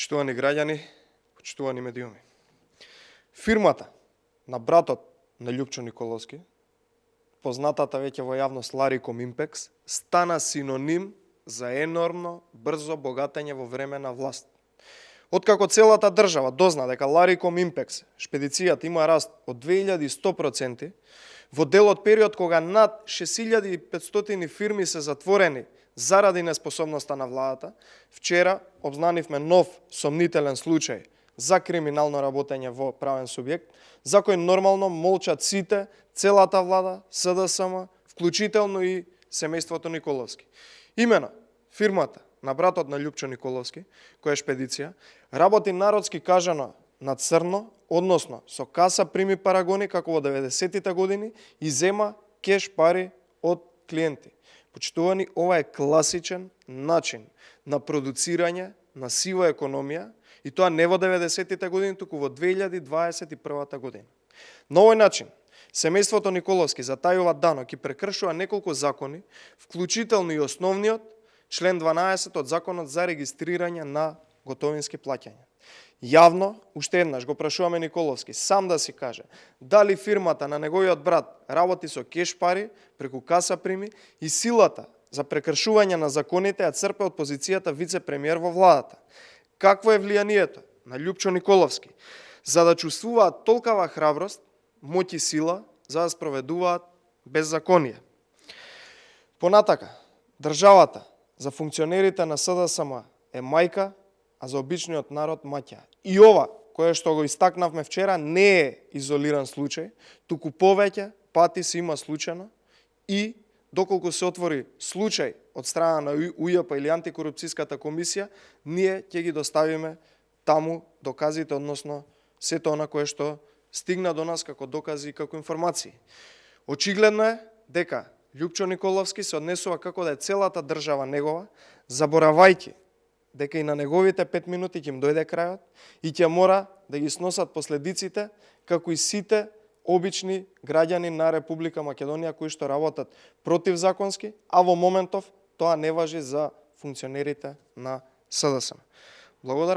Почитувани граѓани, почитувани медиуми. Фирмата на братот на Љупчо Николовски, познатата веќе во јавност Лариком Импекс, стана синоним за енормно, брзо богатење во време на власт. Откако целата држава дозна дека Лариком Импекс, шпедицијата има раст од 2100%, во делот период кога над 6500 фирми се затворени заради неспособноста на владата, вчера обзнанивме нов сомнителен случај за криминално работење во правен субјект, за кој нормално молчат сите, целата влада, СДСМ, вклучително и семејството Николовски. Имено, фирмата на братот на Љупчо Николовски, која е шпедиција, работи народски кажано на црно, односно со каса прими парагони како во 90-тите години и зема кеш пари од клиенти. Почитувани, ова е класичен начин на продуцирање на сива економија и тоа не во 90-тите години, туку во 2021 година. На овој начин, семејството Николовски затајува данок и прекршува неколку закони, вклучително и основниот, член 12 од Законот за регистрирање на готовински плаќања. Јавно, уште еднаш, го прашуваме Николовски сам да си каже дали фирмата на неговиот брат работи со кеш пари, преку каса прими и силата за прекршување на законите ја црпе од позицијата вице-премиер во владата. Какво е влијанието на Љупчо Николовски за да чувствуваат толкава храброст, моќ и сила за да спроведуваат беззаконие? Понатака, државата за функционерите на СДСМ е мајка, а за обичниот народ маќа. И ова, кое што го истакнавме вчера, не е изолиран случај, туку повеќе пати се има случајно и доколку се отвори случај од страна на УЈП или антикорупцијската комисија, ние ќе ги доставиме таму доказите, односно сето она кое што стигна до нас како докази и како информации. Очигледно е дека Љупчо Николовски се однесува како да е целата држава негова, заборавајќи дека и на неговите 5 минути ќе им дојде крајот и ќе мора да ги сносат последиците, како и сите обични граѓани на Република Македонија кои што работат противзаконски, а во моментов тоа не важи за функционерите на СДСМ. Благодарам.